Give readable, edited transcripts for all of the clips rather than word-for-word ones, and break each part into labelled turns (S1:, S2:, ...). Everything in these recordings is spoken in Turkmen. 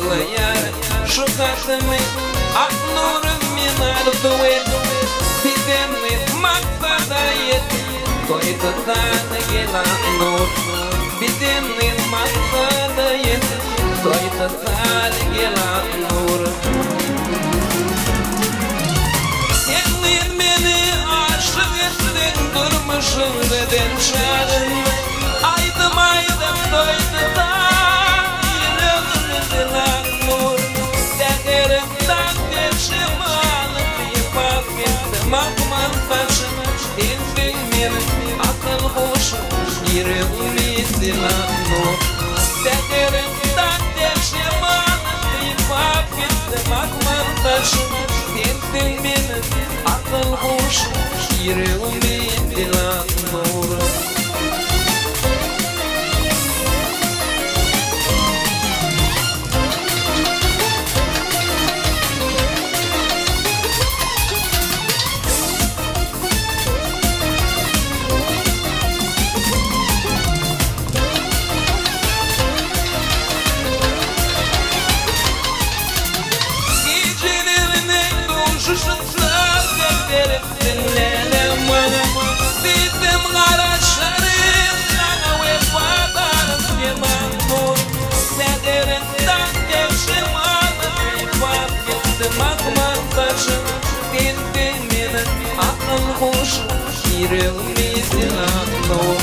S1: Ýollaýar şu hatymy Aknurym men arzuw edip Pidemi maksada ýetip Toý tutan gel Aknur Pidemi maksada ýetip Toý tutan gel Aknur Sen gyz meni aşyk etdiň Durmuşyň gözel çagynda Aýdym aýdyp toý tutan Ýüregimi dilan nur Säheriň daň şemaly Sypap gitdi mahmal saçym Sensiň meniň akyl huşum Ýüregimi dilan nur Säheriň daň şemaly Sypap gitdi mahmal saçym Sensiň meniň akyl huşum Ýüregimi dilan nur. Gijelerine duşuşyplar berip diňlänem maňa Diýsem garaşaryn saňa wepadarym Seman bol Säheriň daň şemaly Sypap gitdi mahmal saçyň Sensiň meniň akyl huşum Ýüregimi sylan nur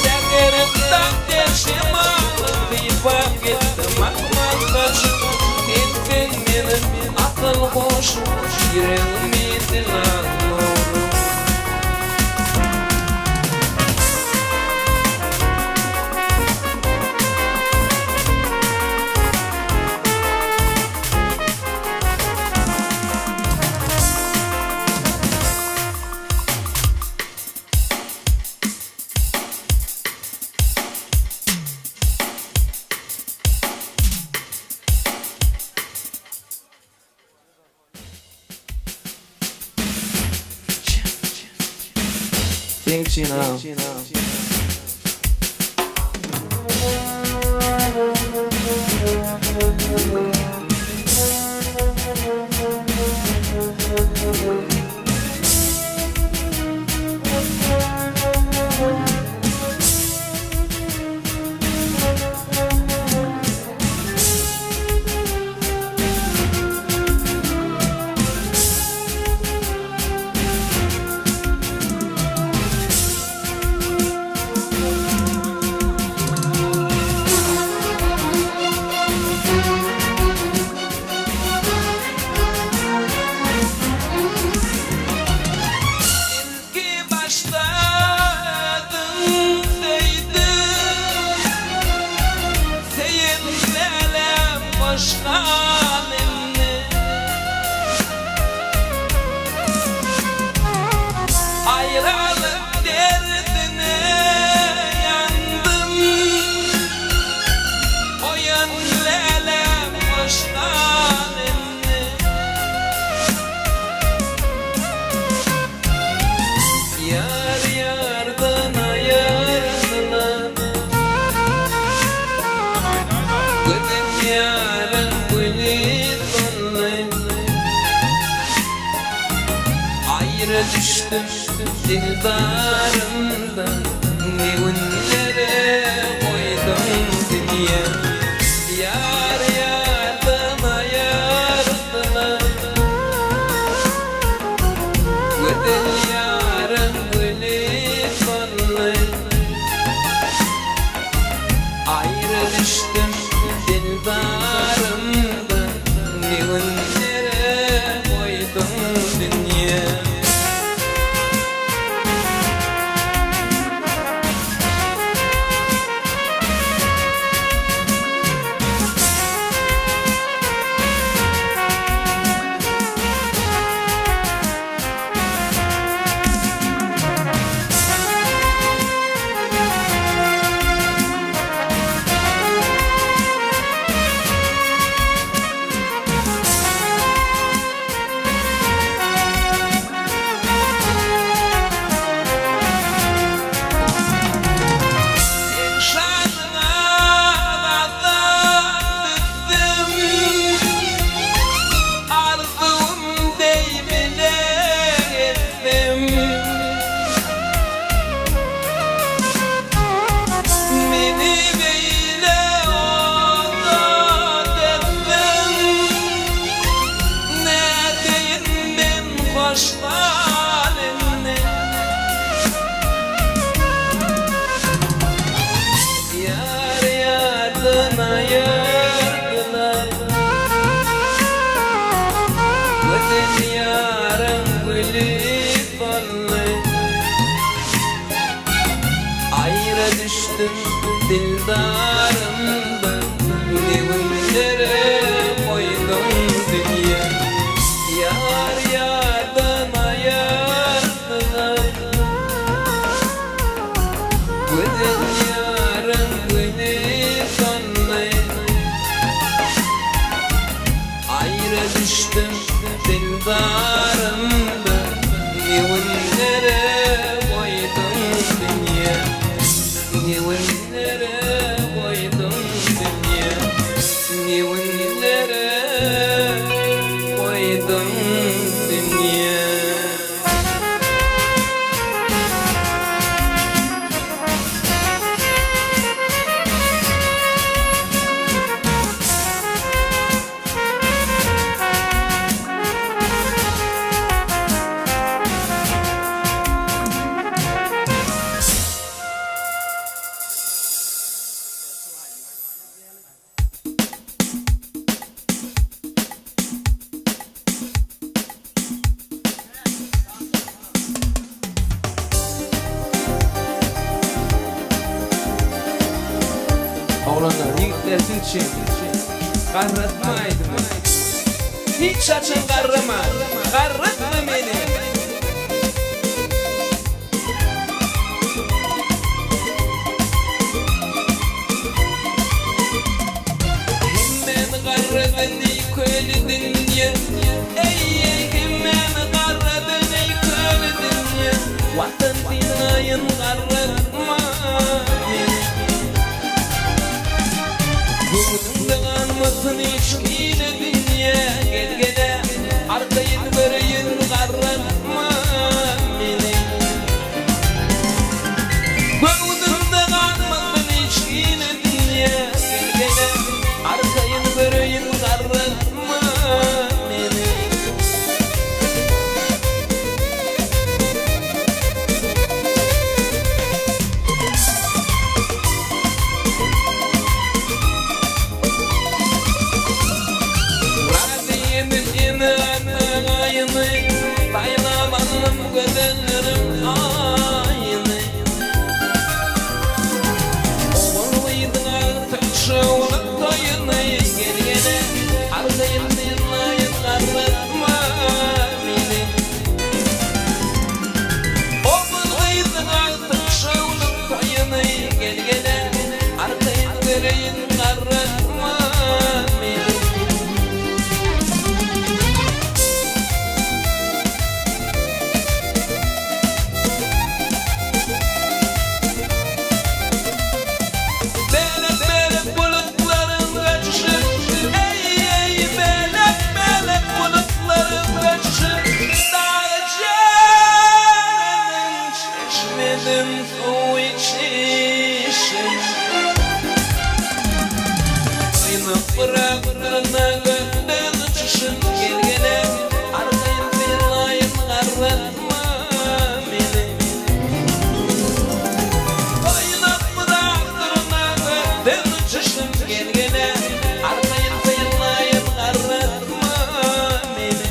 S1: Säheriň daň şemaly Sypap gitdi mahmal saçyň Sensiň meniň akyl huşum Ýüregimi sylan nur.
S2: Seň üçin agam.
S1: Ilki başladym söýdüm Söýen dälem boş gal indi Aýralyk derdine ýandym Oýan lälem boş gal indi. Ýar ýardan aýyrdylar Gözüm ýaryň güli soldy Aýra düşdüm dildarymdan Ne günlere goýduň dünýä Ýar ýardan aýyrdylar Gözel ýaryň güli soldy Aýra düşdüm dildarymdan Ne günlere goýduň dünýä. düşdüm dildarymdan Ne günlere goýduň dünýe Ýar ýardan aýyrdyňam Gözel ýaryň güni sondy Aýra düşdüm dildarymdan Ne günlere goýduň dünýe Ne günlere goýduň dünýe Ne günlere goýduň dünýe.
S2: Oglanlar, ýigitler siz üçin Garratma aýdymy. Hiç haçan garrama, garratma meni.
S1: Hemmäni garradyn eý köli dünýe Eý eý hemmäni garradyn eý köli dünýe Watan dynaýyn garratma meni Göwnüňde galmasyn hiç hili dünýe Gel gele arkaýyn göreýin garratma meni Göwnümde galmasyn hiç hili dünýe Gel gele arkaýyn göreýin garratma meni. Razy edip ene-ataň aýyny, Saýlap aldym gözelleriň aýyny. Ogul-gyzyň agtyk şowly toýuny, Gel-gele, arkaýyn synlaýyn garratma meni. Ogul-gyzyň agtyk şowly toýuny, Gel-gele, arkaýyn göreýin garratma meni. Bälek-bälek bulutlaryň gaçyşy, Eý-eý, bälek-bälek bulutlaryň gaçyşy, Dagy-jereniň çeşmeden suw içişi. Gaýnap bırakdyryna gökden uçuşyn, Gel-gele, arkaýyn synlaýyn garratma meni. Gaýnap bırakdyryna gökden uçuşyn, Gel-gele, arkaýyn synlaýyn garratma meni.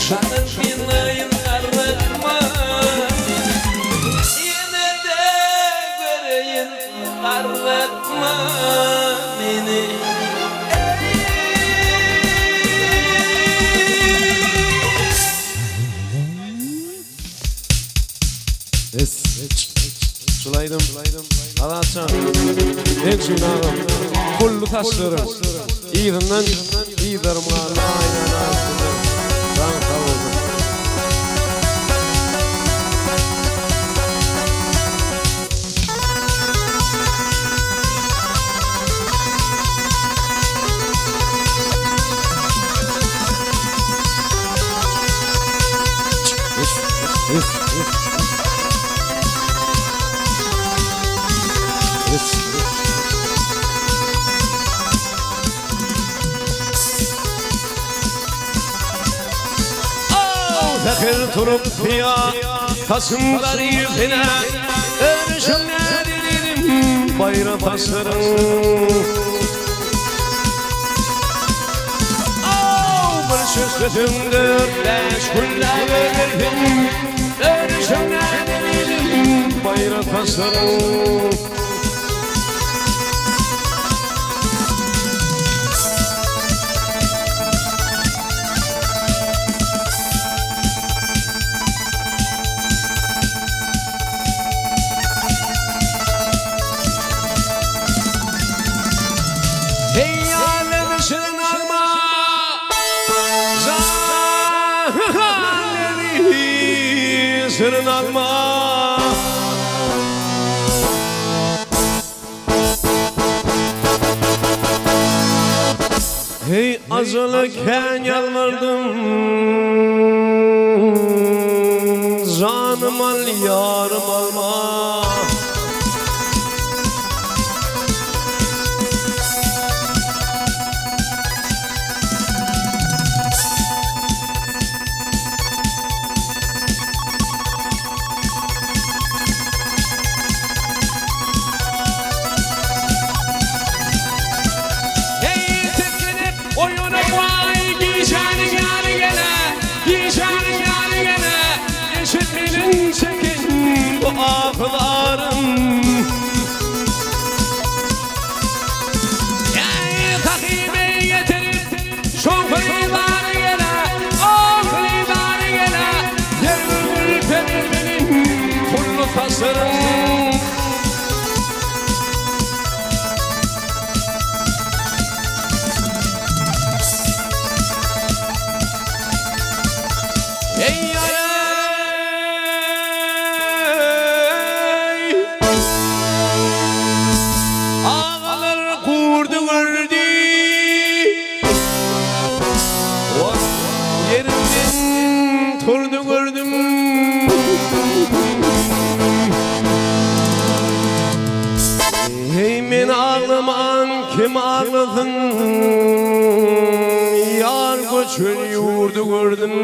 S1: Şanyň kynlaýyn garratma meni. Ýene-de göreýin garratma meni. Eý.
S3: Es. Şul aýdym Azatjan. Meň üçin agam. Pully saçlarym. Yzyndan yzlarym galdy. Aýnan aýtdy. Janyň sag bolsun. Säher turup syýa saçym garyp ene Örüşiň nädedim baýra saçlaryň Bir çöşleseň dört-bäş günläp ölersiň, Örüşiň nädedim baýra saçlaryň. Heý älem şirin alma, Jan şirin alma. Heý ajala kän ýalbardym, Janym al, ýarym alma. Heý, tisginip oýanyp waý, gijäniň ýary gele, gijäniň ýary gele, eşit meniň çeken bu ahy-zarym. Heý, sahyby getirip, şowhuny-zary gele, ohuny-zary gele, ýer gürperir meniň pully saçlarym. Eý ýareý! Agalar gurdy gördi. Wah, ýerimden turdy gördüm. Heý, men aglaman kim aglasyn, Ýar göçen ýurdy gördüm.